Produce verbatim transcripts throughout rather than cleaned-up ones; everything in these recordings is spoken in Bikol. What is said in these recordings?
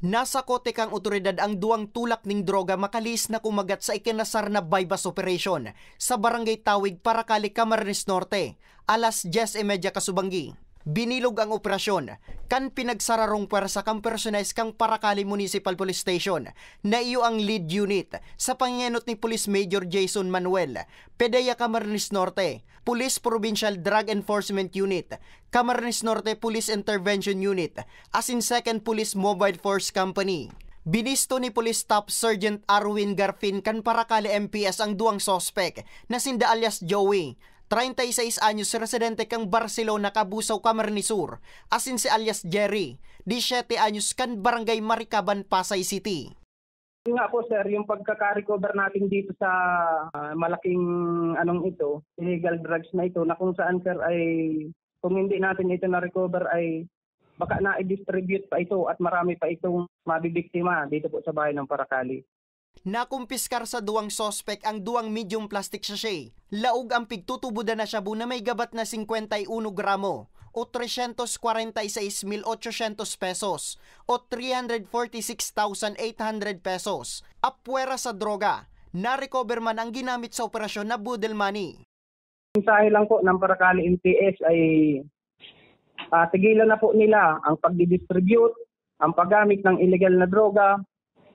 Nasakote kan awtoridad ang duwang tulak ning droga makalihis na kumagat sa ikinasar na buy-bust operation sa Barangay Tawig, Paracali, Camarines Norte, alas dyes y media kasubanggi. Binilog ang operasyon kan pinagsararong pwersa kan personahes kan Paracali Municipal Police Station na iyo ang lead unit sa pangenot ni Police Major Jason Manuel, PDEA Camarines Norte, Police Provincial Drug Enforcement Unit, Camarines Norte Police Intervention Unit, asin Second Police Mobile Force Company. Binisto ni Police Staff Sergeant Arwin Garfin kan Paracali M P S ang duwang suspek na sinda alias Joey, treinta y seis anyos, residente kan Barcelona, Cabusao, Camarines Sur, asin si alias Jerry, disiyete anyos, kan Barangay Maricaban, Pasay City. Yun nga po, sir, yung pagkaka-recover natin dito sa, ah, malaking anong ito, illegal drugs na ito, na kung saan, sir, ay kung hindi natin ito na-recover ay baka na-distribute pa ito at marami pa itong mabibiktima dito po sa bahay ng Paracali. Nakumpiskar sa duwang suspek ang duwang medium plastic sachet. Laog ang pigtutubodan na shabu na may gabat na singkwenta y uno gramo o tresyentos kwarenta y seis mil ochosyentos pesos o three hundred forty six thousand eight hundred pesos. Apwera sa droga, na-recover man ang ginamit sa operasyon na boodle money. Mensahe lang po ng Paracali M P S ay, ah, tigilan na po nila ang pagdi-distribute, ang paggamit ng illegal na droga,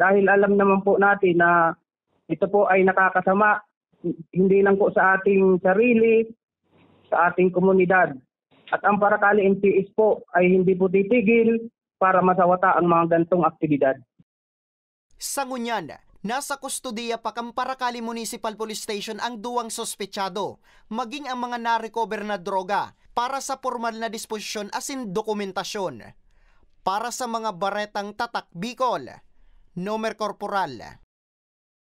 dahil alam naman po natin na ito po ay nakakasama, hindi lang po sa ating sarili, sa ating komunidad. At ang Paracali M P S po ay hindi po titigil para masawata ang mga gantong aktibidad. Sa ngunyan, nasa kustodiya pa kan Paracali Municipal Police Station ang duwang suspetsado, maging ang mga na-recover na droga para sa pormal na disposisyon asin dokumentasyon. Para sa mga Baretang Tatak Bicol, Nomer Corporal